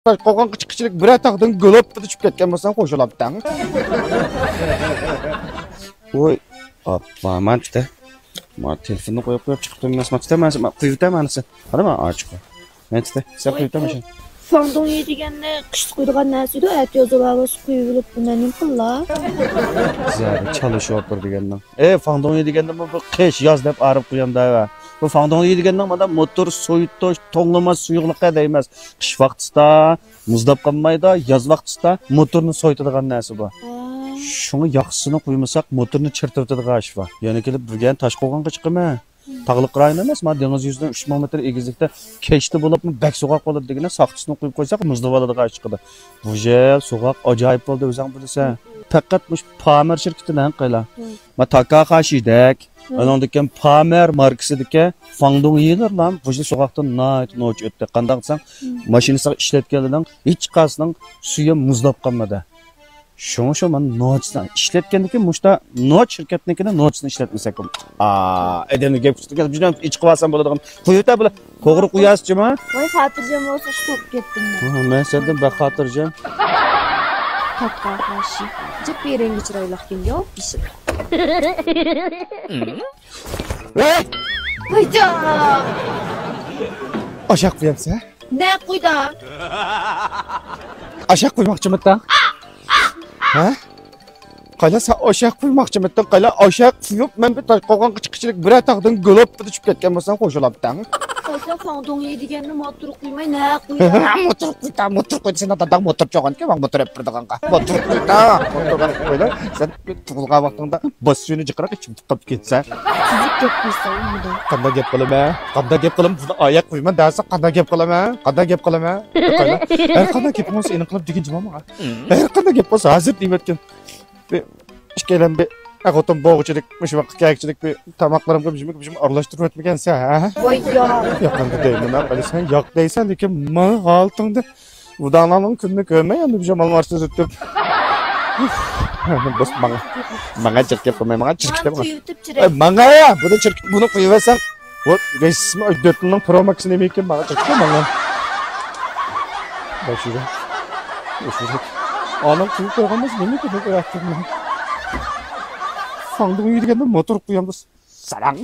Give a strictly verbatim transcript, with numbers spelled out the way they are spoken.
تاش قوغان قىچا قىچىلىك بىرەر تاغدىن گۇلۇپ چۈشۈپ كەتكەن بولساڭ خوش بولامتىڭ. ۋوي، ئاپا، مانا چىقتى. ما تېلېفوننى قويۇپ قويۇپ چىقىپتىمەن، مانا چىقتى. ما قويۇۋېتەم مانىسى. قارىما، ئاچىق. مەن چىقتى. سەن قويۇۋېتەم شۇ. فاڭدۇڭيى دېگەننى قىشتا قۇيىدىغان نەرسە ئىدى، ئەتە يازىۋالسا قۇيۇۋېلىپ، نېمە قىللا؟ زادى چالا شوپۇر دېگەننىڭ. ئەي، فاڭدۇڭيى دېگەننىمۇ بۇ قىش، ياز دەپ ئايرىپ قويامدا. بۇ فاڭدۇڭيى دېگەننىڭ مانا موتور سويۇتۇش، توڭلىماس سۇيۇقلۇقى دەيمىز. قىش ۋاقتىسىدا مۇزلاپ قالمايدۇ، ياز ۋاقتىسىدا موتورنى سويۇتىدىغان نەرسە بۇ. ھە. شۇڭا ياخشىسىنى قۇيمىساق، موتورنى چىرتىۋېتىدىغان ئىش بار. يەنە كېلىپ بۈگۈن تاشقوغانغا چىقىمەن. تاغلىق رايون ئەمەس، مانا دېڭىز يۈزىدىن ئۈچ مىڭ مېتىر ئېگىزلىكتە كەچتە بولۇپمۇ بەك سوغۇق بولىدۇ دېگىنە، ساختىسىنى قۇيۇپ قويساق، مۇزلىۋالىدىغان ئىش چىقىدۇ. بۇ يەر سوغۇق، ئاجايىپ بولدى، ئۆزۈڭ بىلىسەن. پەقەت مۇشۇ پامېر شىركىتىنى ھەم قىلا. مانا تاكاخاشىدەك، ئانىڭدىن كېيىن پامېر ماركىسىدىكى فاڭدۇڭيىلارلا بۇ يەر سوغۇقتىن ناھايىتى نوچى ئۆتتى. قانداق دېسەڭ، ماشىنىسىغا ئىشلەتكەنلەرنىڭ ھېچقايسىنىڭ سۈيى مۇزلاپ قالمىدى. شۇڭا شۇ مانا نوچىسىنى ئىشلەتكەندىكىن مۇشتا نوچ شىركەتنىڭكىنى نوچىسىنى ئىشلەتمىسەك. ئا، ئادەمنى گەپ كۈتۈپ كەلسە، ئىچ قىلىۋالسام بولىدىغان. قويۇۋېتە بۇلار. توغرا قوياسىزچىما؟ ۋاي، خاتىرجەم بولسا ئىش تاپىپ كەتتىم مەن. ھە، مەن سەندىن بەك خاتىرجەم. تاكاخاشى. جىپ بېرەڭگە چىرايلىقكەن ياۋ، بېشىم. ۋەي! ۋايجان! ئاشاق قويامسەن؟ نە قويدۇم؟ ئاشاق قويماقچىمىتىڭ؟ ھە؟ قايلا، سەن ئاشاق قويماقچىمىتىڭ؟ قايلا، ئاشاق قويۇپ، مەن بىر تاش قوغان قىچا قىچىلىك بىرەر تاغدىن گۇلۇپ چۈشۈپ كەتكەن بولساڭ خوش بولامتىڭ. قايسا فاڭدۇڭيى دېگەننى موتور قويماي نە قويدۇڭ؟ موتور قويتا، موتور قويتا، سېنىڭ داداڭ موتور چوغانكەن، ماڭا موتور ئېلىپ بېرىدىغانغا. موتور قويتا، موتور قويلا. سەن تۇغۇلغان ۋاقتىڭدا باس سۈيىنى جىقراق ئىچىپ قاپتىكەنسەن. سىزىپ گەپ قىلسا بولمىدى. قانداق گەپ قىلىمەن؟ قانداق گەپ قىلىمەن؟ بۇنى ئاياق قويىمەن دەسە، قانداق گەپ قىلىمەن؟ قانداق گەپ قىلىمەن؟ قايلا، ھەر قانداق گېپىڭ بولسا ئېنىق قىلىپ دېگىن جۇمۇ ماڭا. ھەر قانداق گەپ بولسا ھازىر دېيىۋەتكىن. بىر ئىككىيلەن بىر ئەر خوتۇن بولغۇچىلىك، مۇشۇ ۋاقىتقا كەلگۈچىلىك بىر تاماقلىرىمغا بىر بىر ئارىلاشتۇرۇۋەتمىگەنسەن، ھە؟ ۋاي ياق. ياق ئەمدى دەيمەن، قايلا، سەن ياق دەيسەن، لېكىن ماڭا ھالىتىڭدە ئۇداڭلارنىڭ كۈنىنى كۆرمەي ئەمدى بىر ئامال بارسىز ئۆتۈپ. بوس، ماڭا. ماڭا چىرىپ گەپ قىلماي، ماڭا چىرىپ ماڭا كەتمە. قويۇۋېتىپ چىرە. ئاي، ماڭا يا، بۇنى چىرىپ، بۇنى قويۇۋەرسەڭ. ۋوت، رەيسىسمۇ، ئاي، دۆتنىڭ پرو ماكسى نېمە ئىكەن، ماڭا چىرىپ ماڭا. باشۇرۇ. باشۇرۇ. ئانام قويۇپ قويغان بولسا، نېمە ئىكەن، دەپ ئويلاپ تۇردۇم. فاڭدۇڭ ئۆيى دېگەندە موتور قويامدۇ. ساراڭ.